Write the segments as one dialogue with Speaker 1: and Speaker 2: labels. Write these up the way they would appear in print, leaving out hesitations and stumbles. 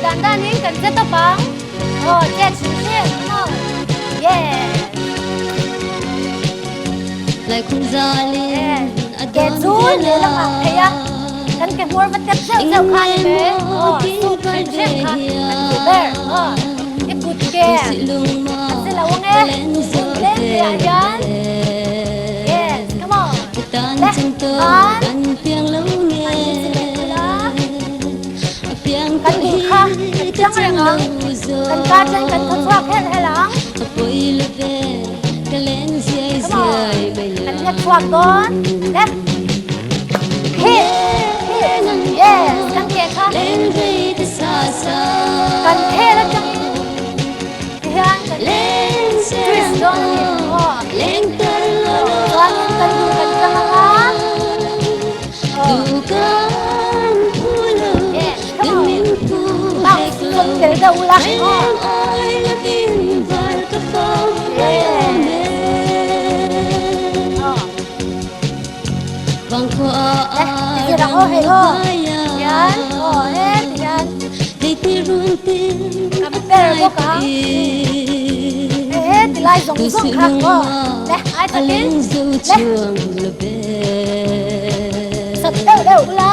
Speaker 1: dan danin kan che tawp ang. Aw, chet hrim hrim, come on. Yes. Yes. Ke chu lehlamah phei a, kan ke hmawr va tep zeuh zeuh kha ni ve. Aw, suit hrim hrim kha kan ti ber. Aw, i kut ke a che lo ang e. Hun tlem te ah hian. Yes, come on. Le, an. An hi chi leh ula. Kan duh kha kan chiang reng ang. Kan ka chen kan thaw chhuak helh helh ang. Come on. Kan hnek chhuak dawn. Le. Hit. Hit. Yes. Kan ke kha. Kan khel atangin tihian kan twist dawn a ni. Aw. Chuanin kan duh kan chang anga. Sat deuh deuh ula.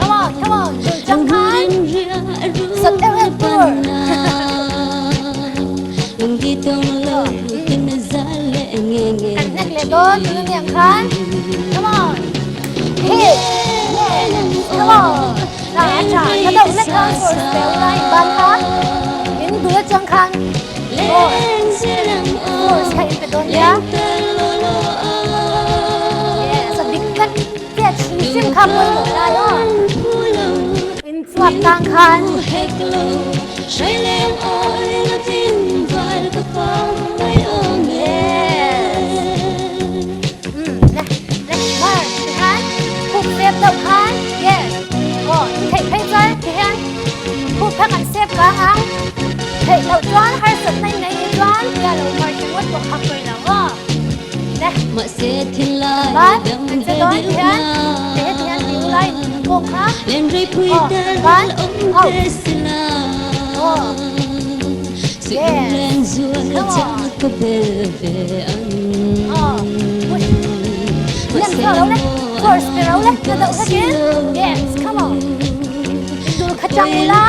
Speaker 1: Come on, come on, dul chang khan. Sat deuh deuh tur. Kan hnek leh dawn tuna niang khan. Come on. Hit. Yes. Come on. Tha tha tha deuh lek khan force pe ula in ban kha. In dul atang khan. Force kha in pe dawn nia. Yes, a dik vek. Chet hrim hrim kha pawimawh lai aw. In chuak tang khan. Yes. Le, le, mar, tikhan, khup sep deuh khan. Yes. Aw, i theih phei chuan tihian khup kha kan sep kang ang. Theih loh chuan harsatna in nei ni chuan tia lo mar ringawt pawh kha pawi lo aw. Le. Ban, kan che dawn tihian, tihe tihian ti ulai kawng kha. Aw, ban, out. Aw. Yes. Come on. Aw. Push. Nem thla lo le. Force pe ro le. Na deuh hlakin. Yes, come on. Dul kha chang ula.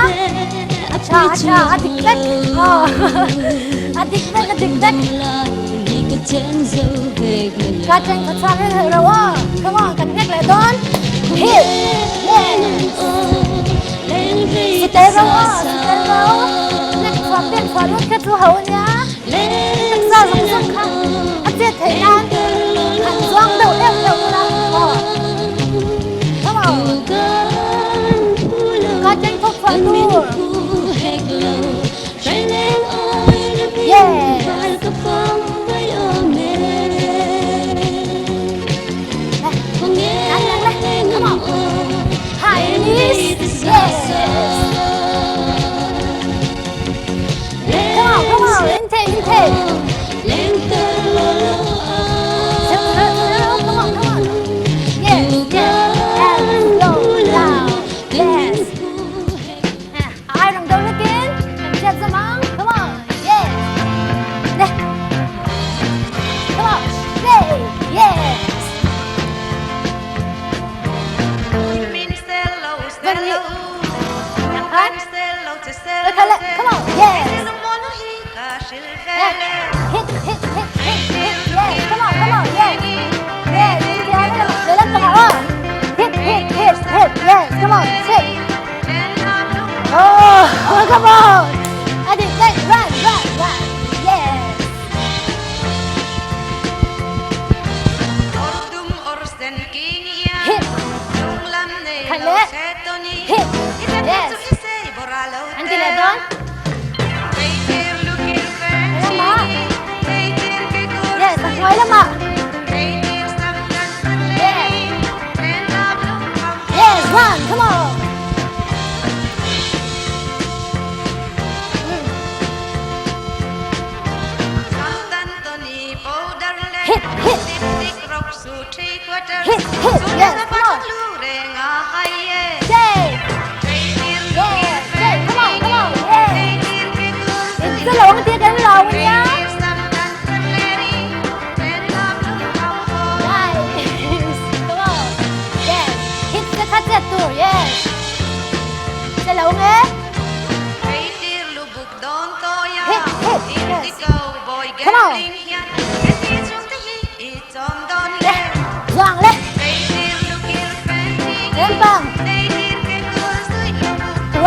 Speaker 1: A tha, a tha, a dik vek. Aw. A dik vek, a dik vek. Ka chen kha chang hel hel ro aw. Come on, kan hnek leh dawn. Hit. Yes. Sitel ro aw, sitel ro. Hnek chhuah pen chhuah lut kha chu ho ania. Taksa zawng zawng kha a chet theih nan han zuang deuh deuh deuh ula. Aw. Come on. Ka chen thawk chhuah tur. Yes. Come on. High knees. Yes. Come on, come on. Intake, intake. Come on, come on. Yes, yes. And slow down. Yes. Ai rang deuh lekin kan chet zamang. Come on. Yes. Le. Come on. Play. Yes. Vâng nhị. Yang khan. Le come on. Yes. Hit, hit, hit, hit, hit. Yes. Come on, come on. Yes. Yes. Hit, hit, hit, hit. Yes. Come on. Sit. Oh, come on. I did that. Run, run, run. Yes. Hit. Khat leh. Hit. Yes. An ti leh dawn. Lamah. Yes, a hnuai lamah. Yes. Yes, run, come on. Hit, hit. Hit, hit, yes, come on.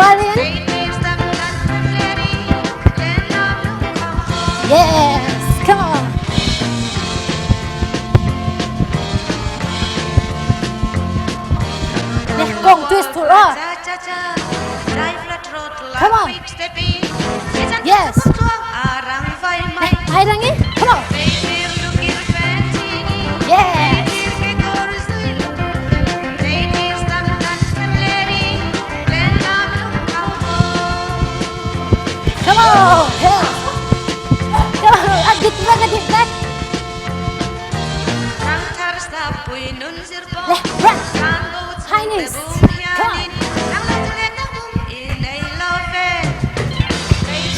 Speaker 1: rualin. Yes, come on. Nè, kawng twist tur aw. Come on. Yes. Nè, ai rang i. Come on. Yes. Come on. Yes. Come on. A dik vek, a dik vek. Left, right. High knees. Come on.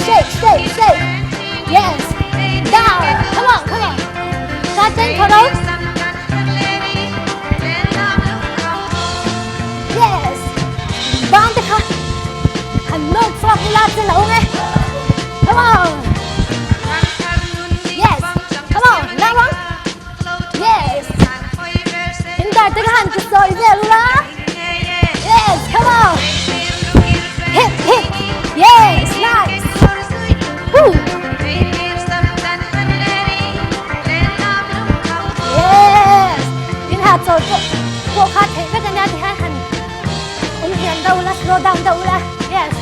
Speaker 1: Shake, shake, shake. Yes. Down. Come on, come on. Ka chen thoro. Yes. Bang te kha. Han nok chhuak ula che lo nge. Come on. Yes. Come on. Now on. Yes. In dar te kha han chu sawi vel ula. Yes. Come on. Hip, hip. Yes. Nice. Woo. Yes. In ha chawl pawh pawh kha theih vek ania ti hian han awm hian deuh ula slow down deuh ula. Yes.